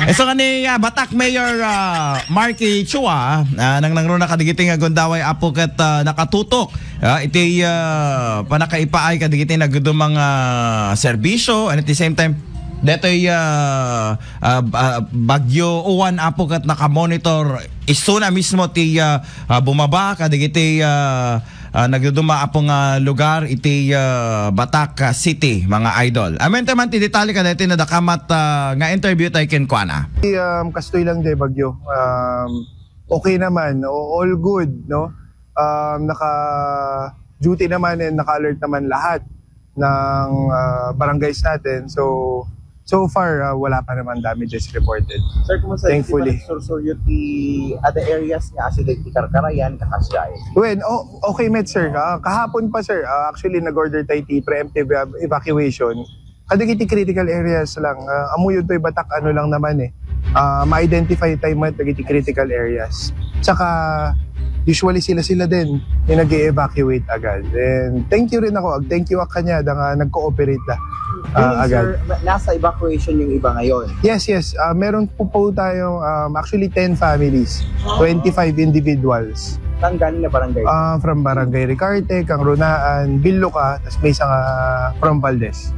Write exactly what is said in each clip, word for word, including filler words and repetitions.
Isu nga ni, ah, Batak Mayor, ah, Marky Chua, ah, nangnangruna kadagiti nga gundaway apo ket, ah, nakatutok, ah, iti, ah, pannakaipaay kadagiti nagduduma nga serbisyo, and at the same time, detoy, ah, ah, ah, Bagyo Uwan apo ket nakamonitor isuna mismo ti, ah, ah, bumaba kadagiti, ah, ah, nagduduma apo nga lugar iti, ah, Batak, ah, City, mga idol. Amin man ti detalye kadagiti nadakamat, ah, nga interview tayo kenkuana. Um, kastoy lang, Jay Bagyo. Um, okay naman, o-, all good, no? Um, naka-duty naman and naka-alert naman lahat ng, ah, barangays natin. So, so far, ah, wala pa naman damages reported. Sir, kumusta? Thankfully. Di ba nagsursuryo ti other areas nga, as in, ti Karkarayan, kakasya, eh? Well, o-, okay met, sir. Ah, kahapon pa, sir. Ah, actually, nag-order tayo ti preemptive ev-, evacuation. Kadagiti critical areas lang. Ah, amuyod to Batak, ano lang naman eh. Ah, ma-identify tayo met dagiti critical areas. Tsaka, usually sila-sila din yung nag-evacuate agad. And thank you rin ako. Ag-thank you ako kanya da nga nag-cooperate na, ah, Meaning, agad. Sir, na-, nasa evacuation yung iba ngayon? Yes, yes. Ah, meron po po tayong, um, actually ten families, twenty-five individuals. Saan galing na barangay? Ah, from Barangay Ricarte, Cangrunaan, Biloca, tas may isa nga from Valdez.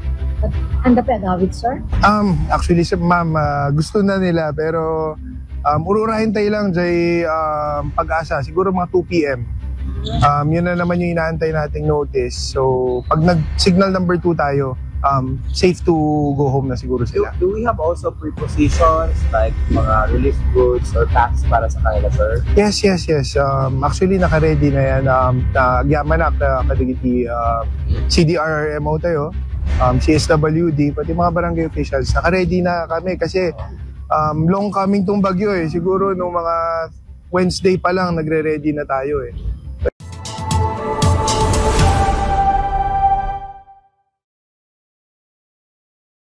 Handa pa agawid, sir? Um, actually, sir, ma'am, ah, gusto na nila, pero, um, ururahin tayo lang, Jay, um, Pag-asa, siguro mga two P M. Um, yun na naman yung inaantay nating notice. So, pag nag-signal number two tayo, um, safe to go home na siguro Do, sila. Do we have also prepositions like mga relief goods or packs para sa kanila, sir? Yes, yes, yes. Um, actually, naka-ready na yan. Um, na, agyaman na, ka-, kadagiti, uh, C D R R M O tayo, um, C S W D, pati mga barangay officials. Naka-ready na kami kasi, um, long coming tong bagyo eh. Siguro nung mga Wednesday pa lang, nagre-ready na tayo eh.